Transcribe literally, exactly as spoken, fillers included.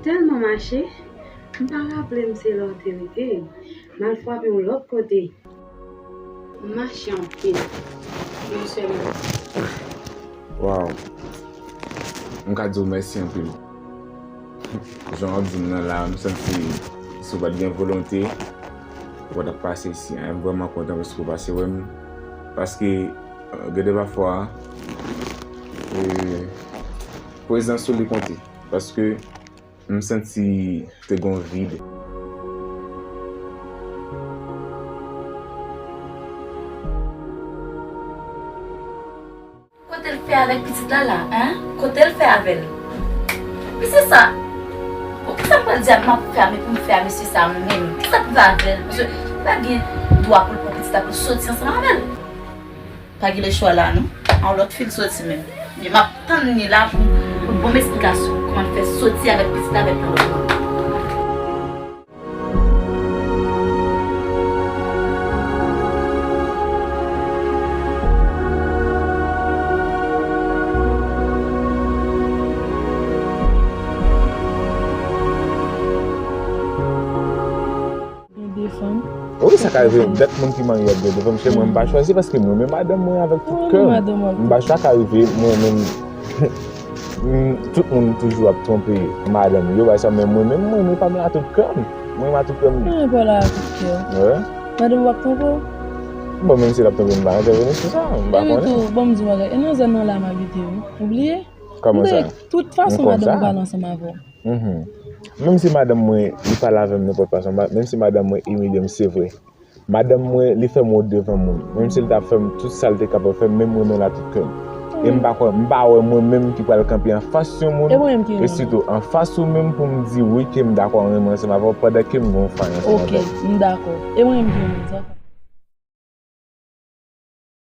Tèlman mache, m pa raple m se la w te rete. M al frape yon lòt kote. M mache anpil. Yon sèl. Waw. M ka di w mèsi anpil. Jan w ap di m nan la, m santi si w pa t gen volonte, ou pa t ap pase isi a. M vrèman kontan paske w pase wè m. Paske, euh, gen de pafwa, euh, prezans ou li konte. Paske m santi te gen yon vid. Kote l fè avèk pitit la la, en? Kote l fè avè l? Men se sa. Bon, kisa m pral di a m ap fè a, men pou m fè a mesye sa a menm? Kisa pou fè avè l? Paske pa gen dwa pou l pran pitit la pou l soti ansanm avè l. Pa gen lechwa la non. A yon lòt fi l soti menm. Men m ap tann li la pou, pou l ban m esplikasyon kòman l fè soti avèk pitit la avèk yon lòt moun. Gen de fanm. Wi, sa ka rive. Dat moun ki marye ap gen de fanm. Se mwen, m pa chwazi paske m renmen madanm mwen avèk tout kè m. M pa chwa ka rive mwen menm. Tout moun toujou ap twonpe madanm yo, bagay sa, men mwen menm, mwen renmen pa m la tout kè m. Mwen renmen a tout kè m li. Mwen renmen pa w la a tout kè w. Madanm ou ap twonpe w? Bon, menm si l ap twonpe m, m pa entèveni sou sa. M pa konnen. Tou, ban m di w bagay. E nan zòn nan la m abite wi. Ou bliye? Kòman sa? Tout fason madanm ou pale ansanm avè w. Menm si madanm mwen li pale avè m nenpòt fason, menm si madanm mwen imilye m, se vre. Madanm mwen li fè m wont devan moun. Menm si l ta fè m tout sa l te kapab fè m, men m renmen l a tout kè m. E m pa kwè, m pa wè mwen menm ki pral kanpe anfas yon moun, e sitou anfas ou menm pou m di wi ke m dakò renmen ansanm avè w pandan ke m gen yon fay ansanm avè l. Ok, m dakò. E mwen menm ki renmen sa.